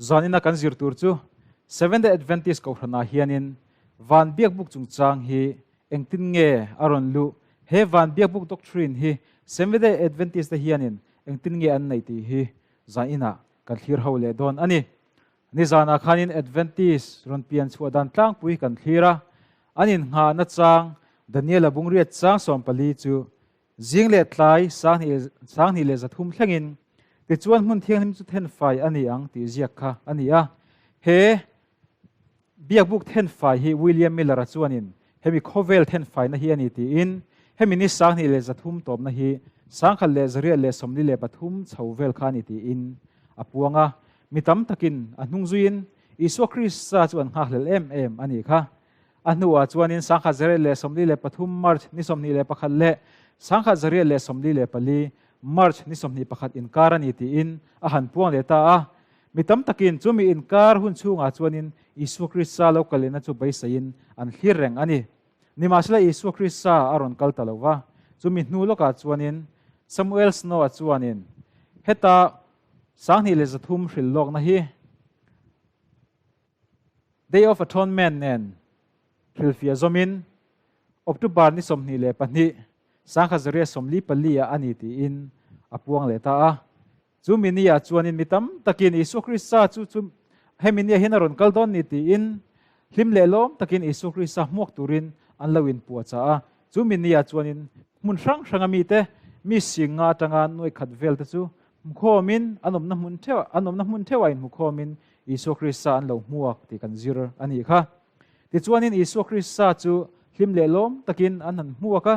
Zanina kan zir tur chu Seventh-day Adventist Kohhranah hianin Van Biakbuk chungchang hi engtin nge a rawn luh? He Van Biakbuk doctrine hi Seventh-day Adventist te hianin engtin nge an neih tih hi zaninah kan thlir ho leh dawn a ni. Nizanah khanin Adventist rawn pian chhuah dan tlangpui kan thlir a, an innghahna chang Daniela bungriat chang 14 chu Zing leh tlai 2300 thlengin tichuan hmun thianghlim chu thenfai a ni ang tih ziak kha a ni a. He biakbuk thenfai hi William Miller-a chuanin hemi khawvel thenfaina hi a ni tiin hemi ni 2300 tawpna hi 1943 chho vel kha a ni tiin a puang a. Mi tam takin a hnung zuiin Isua Krista chu an nghakhlel em em a nih kha. A hnuah chuanin 1943 March ni 21 leh 1944 March ni 21 inkar a ni tiin a han puang leh ta a. Mi tam takin chumi inkar hun chhungah chuanin Isua Krista lo kal lehna chu beiseiin an thlir reng a ni. Nimahsela Isua Krista a rawn kal ta lo va, chumi hnu lawkah chuanin Samuel Snow-a chuanin heta 2300 hrilh lawkna hi Day of Atonement nen hrilhfiah zawmin October ni 22, 1944 ah a ni tiin a puang leh ta a. Chu mi ni ah chuanin mi tam takin Isua Krista chu chu hemi ni ah hian a rawn kal dawn ni tiin hlim leh lawm takin Isua Krista hmuak turin an lo inpuahchah a. Chu mi ni ah chuanin hmun hrang hranga mite mi singa atanga nuai khat vel te chu hmukhawmin an awmna hmun theuh an awmna hmun theuhah inhmukhawmin Isua Krista an lo hmuak tih kan zir a nih kha. Tichuanin Isua Krista chu hlim leh lawm takin an han hmuak a,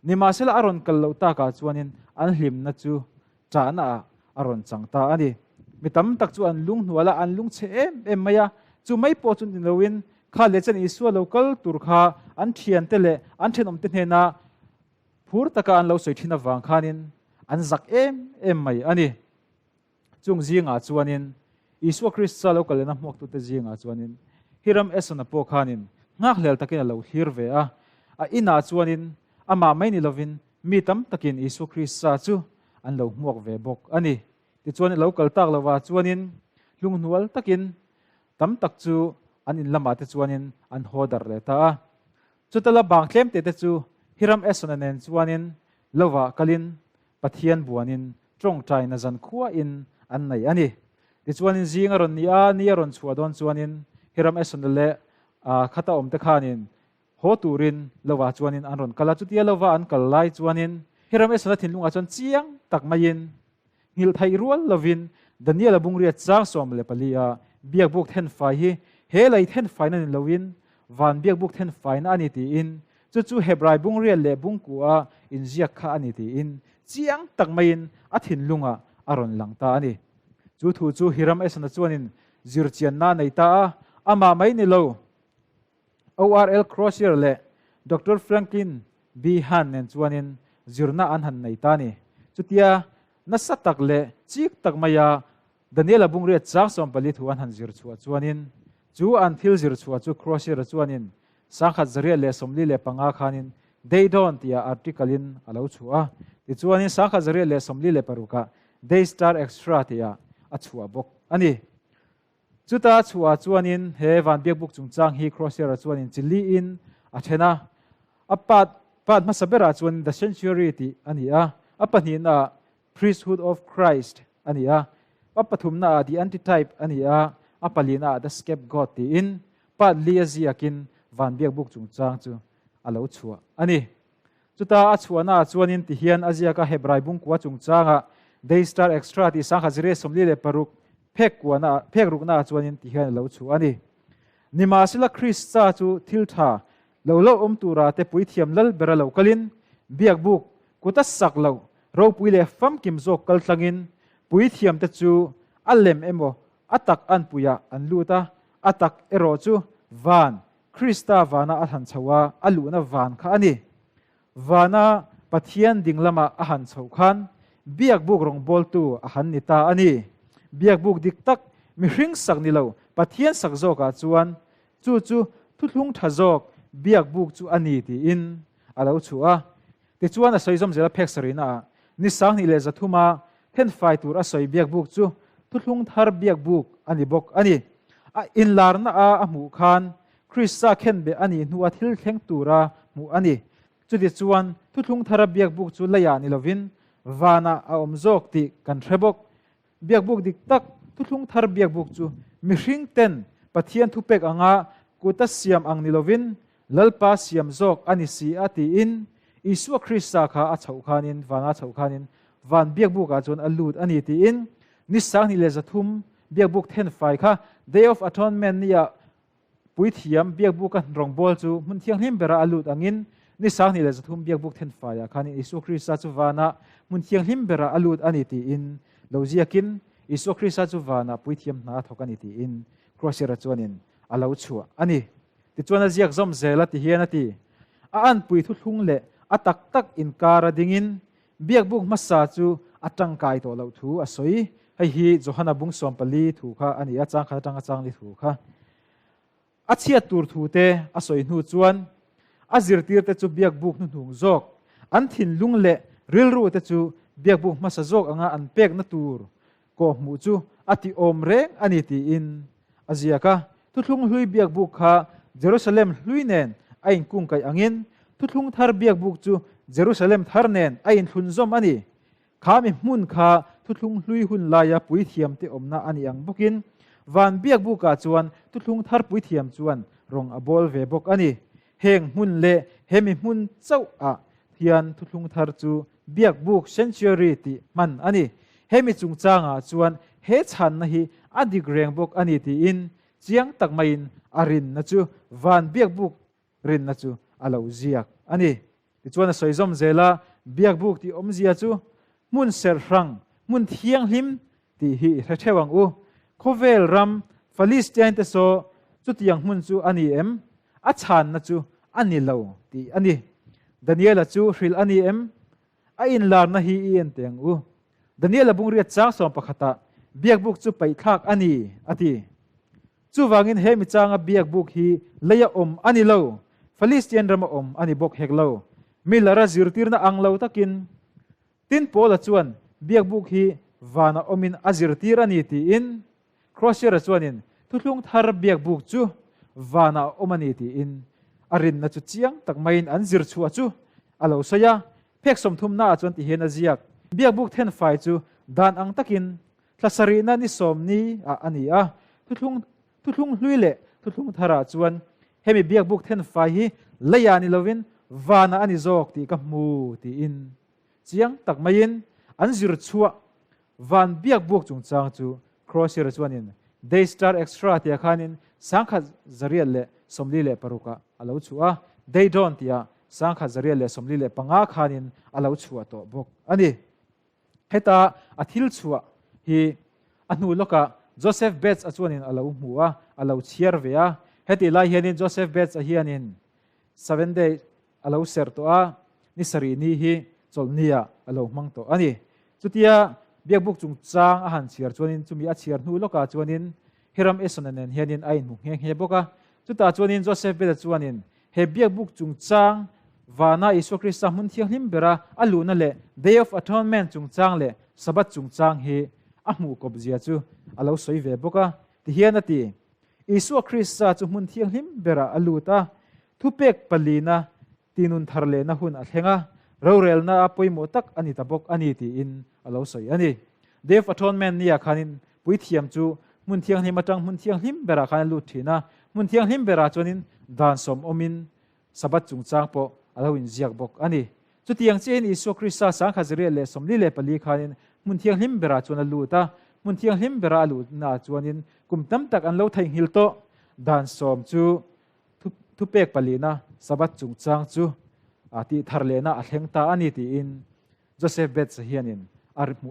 nimahsela a rawn kal loh takah chuanin an hlimna chu ṭahnaah a rawn chang ta a ni. Mi tam tak chu an lunghnual a, an lungchhe em em mai a, chu mai pawh chu ni loin kha leh chuan Isua lo kal tur kha an ṭhiante leh an ṭhenawmte hnena phur taka an lo sawi ṭhin avang khanin an zak em em mai a ni. Chung zingah chuanin Isua Krista lo kalena hmuaktute zingah chuanin Hiram Esona pawh khanin nghakhlel takin a lo thlir ve a. A inah chuanin amah mai ni lovin mi tam takin Isua Krista chu an lo hmuak ve bawk a ni. Tichuan i lo kal tak lovah chuanin hlunghnual takin tam tak chu an in lamah te chuanin an haw darh leh ta a. Chuta la bang tlem te te chu Hiram Esona nen chuanin lovah kalin Pathian buanin tawngtaina zan khuain an nei a ni. Tichuanin zing a rawn ni a, ni a rawn chhuah dawn chuanin Hiram Esona leh khata awmte khanin haw turin lovah chuanin an rawn kal a. Chutia lova an kal lai chuanin Hiram Esona thinlungah chuan chiang tak maiin nghilh theih rual lovin Daniel-a bungriat chang 14 a biakbuk thenfai hi he lei thenfaina ni loin van biakbuk thenfaina a ni tiin Chu chu Hebrai bungrial leh bungkua inziak kha a ni tiin chiang tak maiin a thinlungah a rawn lang ta a ni. Chu thu chu Hiram Esona chuanin zirchianna a nei ta a, amah mai ni lo ORL Crozier leh Doctor Franklin B. Hahn nen chuanin zirna an han nei ta a ni. Chutia nasa tak leh chik tak maia Daniela bungriat chang 14 thu an han zir chhuah chuanin chu an thil zir chhuah chu Crozier-a chuanin 1945 khanin Day Dawn tia article-in a lo chhuah a, tichuanin 1946-ah Day Star Extra tia a chhuah bawk a ni. Chuta chhuah chuanin he Van Biakbuk chungchang hi Crozier-a chuanin chi liin a then a, a part part hmasa berah chuanin The Sanctuary tih a ni a, a pahnihnaah Priesthood of Christ a ni a, a pathumnaah The Antitype a ni a, a palinaah The Scapegoat tiin part li a ziakin Van Biakbuk chungchang chu a lo chhuah a ni. Chuta a chhuahnaah chuanin tihian a ziak a Hebrai bungkua chungchangah Daystar Extra tih 1946 phek kuana phek ruknaah chuanin tihian a lo chhuah a ni. Nimahsela Krista chu thil tha lo lo awm tura te puithiam lal bera lo kalin biakbuk kuta sak lo ropui leh famkim zawk kal tlangin puithiamte chu a lem emaw a tak anpuiah an lut a, a tak erawh chu van, Krista vana a han chho a, a luhna van kha a ni. Vana Pathian ding lama a han chhoh khan biakbuk rawngbawltu a han ni ta a ni. Biakbuk dik tak, mihring sak ni lo, Pathian sak zawkah chuan chu chu thuthlung tha zawk biakbuk chu a ni tiin a lo chhuah a. Tichuan a sawi zawm zel a phek sarihnaah ni 2300 a thenfai tur a sawi biakbuk chu Thuthlung Thar biakbuk a ni bawk a ni. A inlarna a a hmuh khan Krista khenbeh a nih hnua thil thleng tura hmuh a ni. Chutichuan, Thuthlung Thara biakbuk chu leiah ni lovin vanah a awm zawk tih kan hre bawk. Biakbuk dik tak, Thuthlung Thar biakbuk chu mihring ten Pathian thupek anga kuta siam ang ni lovin Lalpa siam zawk a ni si a tiin Isua Krista kha a chhoh khanin, vana chhoh khanin van biakbukah chuan a lut a ni tiin ni 2300 biakbuk thenfai kha Day of Atonement nia Puithiam biakbuka rawngbâwl chu hmun thianghlim bera a lût angin, ni 2300 biakbuk thenfaiah khanin Isua Krista chu vânah hmun thianghlim bera a lût a ni tiin lo ziakin, Isua Krista chu vânah puithiam hna a thawk a ni tiin Crozier-a chuanin a lo chhuah a ni. Tichuan a ziak zawm zel a ti hian a ti. A anpui thuthlung leh a tak tak inkâr a dingin Biakbuk hmasa chu a tangkai tawh loh thu a sawi. Hei hi Johana bung 14 thu kha a ni a, chang khat atanga chang li thu kha. A chhiat tur thu te a sawi hnu chuan a zirtirte chu biakbuk hnuhnung zawk, an thinlung leh rilru te chu biakbuk hmasa zawk anga an pekna tur kawhhmuh chu a ti awm reng a ni tiin a ziak a. Thuthlung hlui biakbuk kha Jerusalem hlui nen a inkungkaih angin thuthlung thar biakbuk chu Jerusalem thar nen a inthlunzawm a ni. Kha mi hmun kha thuthlung hlui hun laia puithiamte awmna a ni ang bawkin van biakbukah chuan thuthlung thar puithiam chuan rawng a bawl ve bawk a ni. Heng hmun leh he mi hmun chauhah hian thuthlung thar chu Biakbuk Sanctuary tih hman a ni. Hemi chungchangah chuan he chhanna hi a dik reng bawk a ni tiin chiang tak maiin a rinna chu van biakbuk rinna chu a lo ziak a ni. Tichuan a sawi zawm zel a, Biakbuk tih awmzia chu hmun serh hrang, hmun thianghlim tih hi i hre theuh ang u. Khawvel ram Philistine te saw chutiang hmun chu a ni em? A chhanna chu a ni lo tih a ni. Daniela chu hrilh a ni em? A inlarna hi i en teh ang u. Daniela bungriat chang sawm pakhatah biakbuk chu paihthlak a ni, a ti. Chuvangin he michanga biakbuk hi leia awm a ni lo, Philistine rama awm a ni bawk hek lo. Miller-a zirtirna ang lo takin Tin, Paula chuan biakbuk hi vana awmin a zirtir a ni tiin Crozier-a chuanin thuthlung thar biakbuk chu vana a awm a ni tiin a rinna chu chiang tak maiin an zir chhuah chu a lo sawi a. Phek sawmthumnaah chuan tihian a ziak, Biakbuk thenfai chu dan ang takin thla sarihna ni sawm ni ah a ni a, thuthlung thuthlung hlui leh thuthlung tharah chuan hemi biakbuk thenfai hi leiah ni lovin vanah a ni zawk tih ka hmu tiin Chiang tak maiin an zir chhuah van biakbuak chungchang chu Crozier chuanin Daystar Extra tia khanin 1946 ah a lo chhuah a, Day Dawn tia 1945 khanin a lo chhuah tawh bawk a ni. Heta a thil chhuah hi a hnu lawkah Joseph Bates a chuanin a lo hmu a, a lo chhiar ve a. Hetih lai hianin Joseph Bates a hianin Seven Day a lo serh tawh a, ni sarih ni hi chawlhni ah a lo hmang tawh a ni. Chutia biakbuk chungchang a han chhiar chuanin chumi a chhiar hnu lawkah chuanin Hiram Esona nen hianin a inhmu nghe nghe bawk a. Chutah chuanin Joseph Beda chuanin he biakbuk chungchang vana Isua Krista hmun thianghlim bera a luhna leh Day of Atonement chungchang leh Sabbath chungchang hi a hmuh kawp zia chu a lo sawi ve bawk a. Tihian a ti, Isua Krista chu hmun thianghlim berah a lut a, thupek palina tinun thar lehna hun a thleng a, rorelna a pawimawh tak a ni ta bawk a ni tiin a lo sawi a ni. Day of Atonement nia khanin puithiam chu hmun thianghlim atang hmun thianghlim berah khan a lut thin a, hmun thianghlim berah chuanin dan sawm awmin Sabbath chungchang pawh a lo inziak bawk a ni. Chutiang chiahin Isua Krista 1944 khanin hmun thianghlim berah chuan a lut a, hmun thianghlim bera a luhnaah chuanin kum tam tak an lo theihnghilh tawh. Dan sawm chu thupek palina Sabbath chungchang chu tih thar lehna a thleng ta a ni tiin Joseph Bates hianin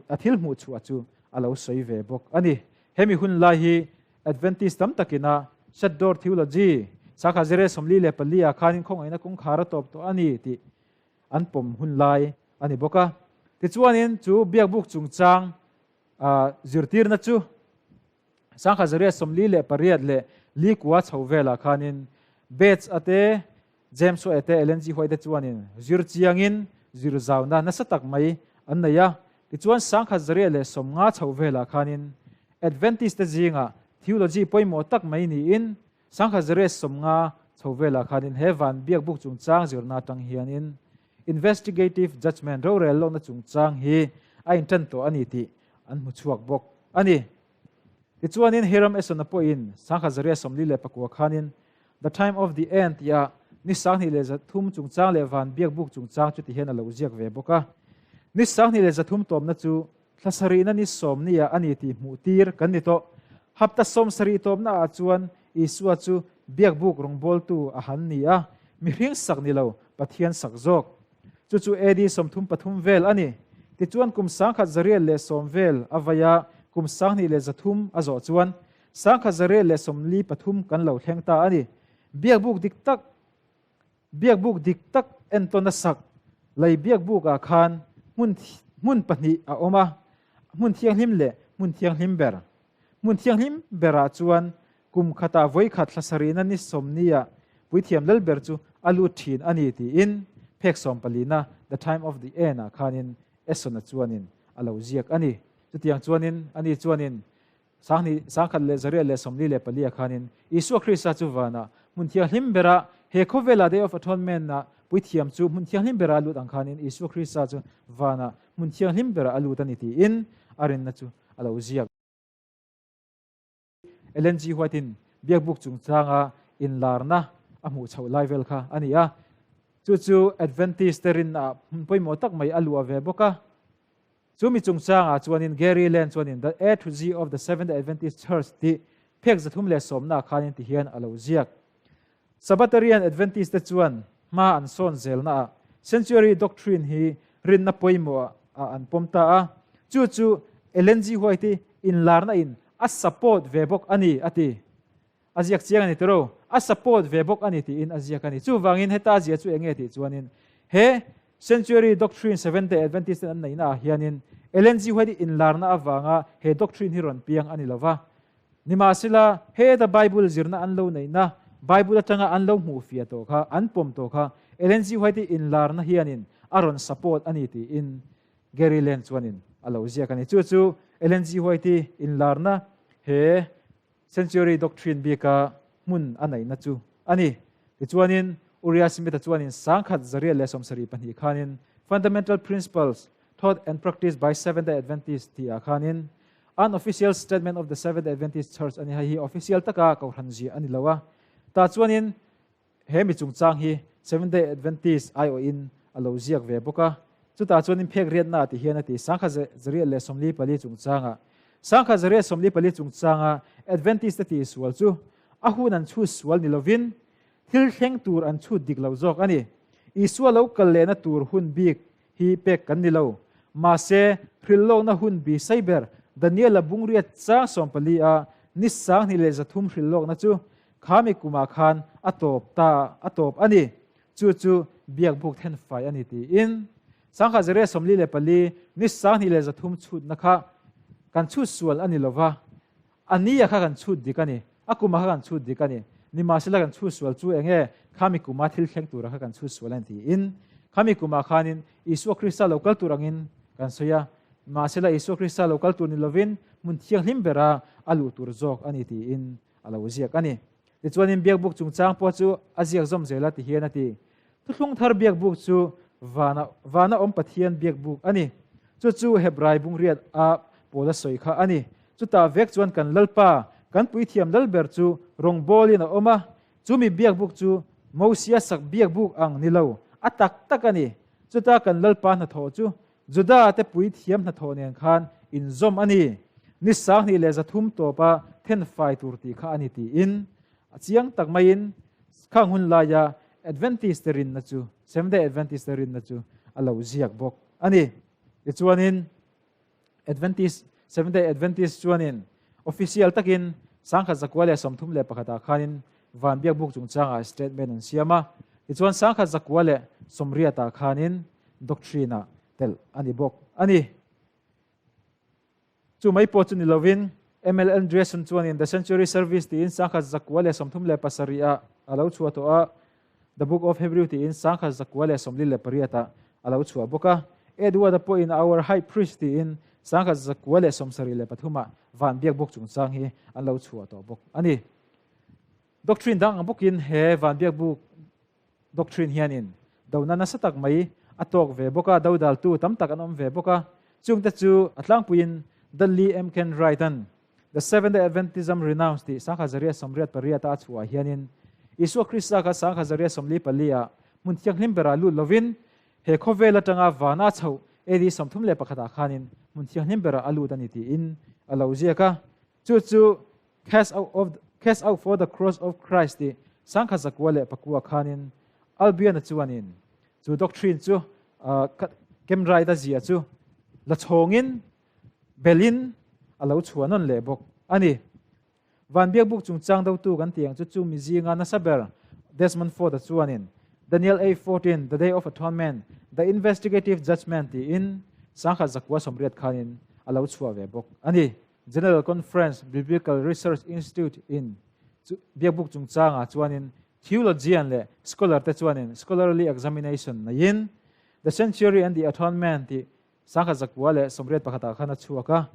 a thil hmuh chhuah chu a lo sawi ve bawk a ni. Hemi hun lai hi Adventist tam takina Shut Door Theology, 1944 ah khanin khawngaihna kawngkhar a tawp tawh a ni tih an pawm hun lai a ni bawk a. Tichuanin chu biakbuk chungchang zirtirna chu 1948 leh Likua chho velah khanin Bates a te, James White te, Ellen G. White te chuanin zir chiangin zir zauna nasa tak mai an nei a. Tichuan 1950 chho velah khanin. Adventist te zinga theology pawimawh tak mai niin Sangha 150 chho velah khanin he van biakbuk chungchang zirna atang hianin investigative judgement rorel lohna chungchang hi a intan tawh a ni tih an hmu chhuak bawk a ni. Tichuanin Hiram Esona pawhin 1949 khanin The Time of the End tih-ah ni 23 chungchang leh van biakbuk chungchang chu ti hian a lo ziak ve bawk a. Ni 23 tawmna chu thla sarihna ni sawm nia a ni tih hmuh tir kan ni tawh. Hapta 70 tawmna ah chuan Isua chu biakbuk rawngbawltu a han ni a, mihring sak ni lo, Pathian sak zawk. Chu chu AD 33 vel a ni. Tichuan kum 1110 vel a vai a, kum 2300 a zawh chuan 1143 kan lo thleng ta a ni. Biakbuk dik tak Biakbuk dik tak entawn a sak lei biakbuk ah khan hmun hmun pahnih a awm a, hmun thianghlim leh hmun thianghlim ber. Hmun thianghlim berah chuan kum khatah vawikhat thla sarihna ni sawmnia puithiam lal ber chu a lut thin a ni tiin phek sawmpalina The Time of the End ah khanin Esona chuanin a lo ziak a ni. Chutiang chuanin ani chuanin Sanghnih, 1144 ah khanin Isua Krista chu vanah hmun thianghlim berah he khawvela Day of Atonement-ah puithiam chu hmun thianghlim berah a lut ang khanin Isua Krista chu vanah hmun thianghlim berah a lut a ni tiin a rinna chu a lo ziak. Ellen G. White-in biakbuk chungchanga inlarna a hmuh chhoh lai vel kha a ni a. Chu chu Adventist te rinnaah hmun pawimawh tak mai a luah ve bawk a. Chu mi chungchangah chuanin Gary Lane chuanin The A to Z of the Seventh-day Adventist Church tih phek 310 ah khanin ti hian a lo ziak. Sabbatarian Adventist te chuan hma an sawn zelnaah Sanctuary Doctrine hi rinna pawimawh ah an pawm ta a, chu chu Ellen G. White i inlarna in a support ve bawk a ni a ti. A ziak chiang a ni tiro, a support ve bawk a ni tiin a ziak a ni. Chuvangin heta a zia chu eng nge tih chuanin he Sanctuary Doctrine Seventh-day Adventist ten an neihna ah hianin Ellen G. White inlarna avanga he doctrine hi rawn piang a ni lova. Nimahsela, heta Bible zirna an lo neihna, Bible atanga an lo hmuh fiah tawh kha, an pawm tawh kha Ellen G. White inlarna hianin a rawn support a ni tiin Gary Lane chuanin a lo ziak a ni. Chu chu Ellen G. White inlarna he Sanctuary Doctrine bika hmun a neihna chu a ni. Tichuanin, Uriah Smith-a chuanin 1972 khanin Fundamental Principles Taught and Practiced by Seventh-day Adventists tihah khanin Unofficial Statement of the Seventh-day Adventist Church a ni. Hei hi official taka kohhran ziah a ni lo a. Tah chuanin He mi chungchang hi Seventh Day Adventist aiawhin a lo ziak ve bawk a. Chutah chuan inphek riatna ti hian a ti, 1944 chungchanga 1944 chungchanga Adventist te tihsual chu a hun an chhut sual ni lovin thil thleng tur an chhut dik lo zawk a ni. Isua lo kal lehna tur hun bik hi pek kan ni lo. Mahse, hrilhlawkna hun bi sei ber Daniela bungriat chang 14 a ni 23 hrilhlawkna chu Khami kumah khan a tawp ta, a tawp a ni. Chu chu biakbuk thenfai a ni tiin 1944 ni 23 chhutna kha kan chhut sual a ni lo va, a nia kha kan chhut dik a ni, a kumah kha kan chhut dik a ni. Nimahsela kan chhut sual chu eng nge? Khami kuma thil thleng tura kha kan chhut sual a ni tiin khami kumah khanin Isua Krista lo kal tur angin kan sawi a, nimahsela Isua Krista lo kal tur ni lovin hmun thianghlim bera a luh tur zawk a ni tiin a lo ziak a ni. Tichuanin biakbuk chungchang pawh chu a ziak zawm zel a ti hian a ti. Thuthlung thar biakbuk chu vana vana awm Pathian biakbuk a ni. Chu chu Hebrai bungriat a pawl a sawi kha a ni. Chutah vek chuan kan Lalpa, kan puithiam lalber chu rawngbawlin a awm a, chumi biakbuk chu Mosia sak biakbuk ang ni lo, a tak tak a ni. Chuta kan Lalpa hnathawh chu Juda te puithiam hnathawh nen khan inzawm a ni. Ni 23 tawpa thenfai tur tih kha a ni tiin a chiang tak maiin khang hun laia Adventist te rinna chu, Seventh-day Adventist te rinna chu a lo ziak bawk a ni. Tichuanin Adventist, Seventh-day Adventist chuanin official takin 1931 ah khanin van biakbuk chungchangah statement an siam a. Tichuan 1980 ah khanin doctrine-ah tel a ni bawk a ni. Chu mai pawh chu ni lovin ML Andreason chuanin The Sanctuary Service tiin 1937 ah a lo chhuah tawh a, The Book of Hebrew tiin 1948 ah a lo chhuah bawk a. Edward-a pawhin Our High Priest tiin 1973 ah van biak buk chungchang hi an lo chhuah tawh bawk a ni. Doctrine dang ang bawkin he van biak buk doctrine hianin dona nasa tak mai a tawk ve bawk a, dodaltu tam tak an awm ve bawk a. Chungte chu a tlangpuiin Dudley M. Kenwright-a'n The Seventh-day Adventism Renounced tih 1988 a chhuah hianin Isua Krista kha 1944 ah hmun thianghlim berah lut lovin he khawvel atanga vana chhoh AD 31 ah khanin hmun thianghlim berah a lut a ni tiin a lo ziak a. Chu chu Cast out of Cast out for the Cross of Christ tih 1909 khanin Albion-a chuanin chu doctrine chu Kemride-a zia chu la chhawngin belin a lo chhuah nawn leh bawk a ni. Van Biakbuk chungchang dotu kan tih ang chu chu mi zinga nasa ber Desmond Ford-a chuanin Daniel 8:14 The Day of Atonement, The Investigative Judgment tiin 1980 khanin a lo chhuah ve bawk a ni. General Conference Biblical Research Institute in chu biakbuk chungchangah chuanin theologian leh scholar te chuanin scholarly examination neiin The Sanctuary and the Atonement tih 1981 ah khan a chhuak a,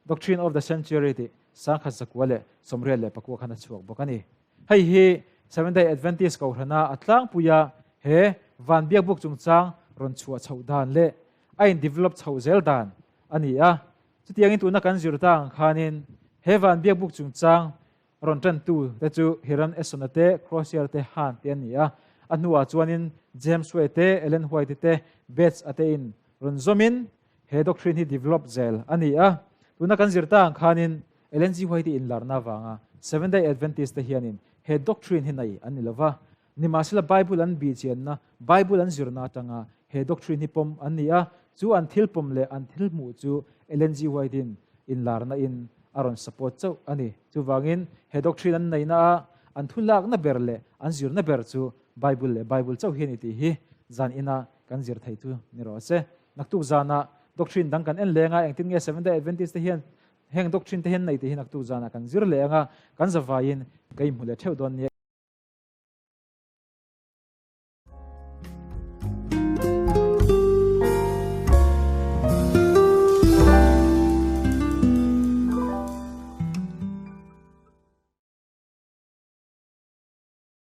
Doctrine of the Sanctuary tih 1984 khan a chhuak bawk a ni. Hei hi Seventh-day Adventist Kohhrana a tlangpuia he van biakbuk chungchang rawn chhuah chhoh dan leh a in develop chhoh zel dan a ni a. Chutiangin tuna kan zir ta ang khanin he van biakbuk chungchang rawn tantu te chu Hiram Esona te, Crozier te, Hahn te an ni a. A hnuah chuanin James Way te, Ellen White te, Bates a te in rawn zawmin he doctrine hi develop zel a ni a. Tuna kan zir ta ang khanin Ellen G. White inlarna avanga Seventh-day Adventist te hianin he doctrine hi nei an ni lova. Nimahsela Bible an bihchianna, Bible an zirna atanga he doctrine hi pawm an ni a, chu an thil pawm leh an thil hmuh chu Ellen G. White-in inlarna in a rawn support chauh a ni. Chuvangin he doctrine an neihna a an thu lakna ber leh an zirna ber chu Bible leh Bible chauh hi a ni tih hi zan ina kan zir thei chu ni rawh se. Naktuk zana doctrine dang kan en leng a, engtin nge Seventh-day Adventist te hian heng doctrine te hian nei tih hi naktuk zanah kan zir leh ang a, kan zavaiin ka inhmu leh theuh dawn nia.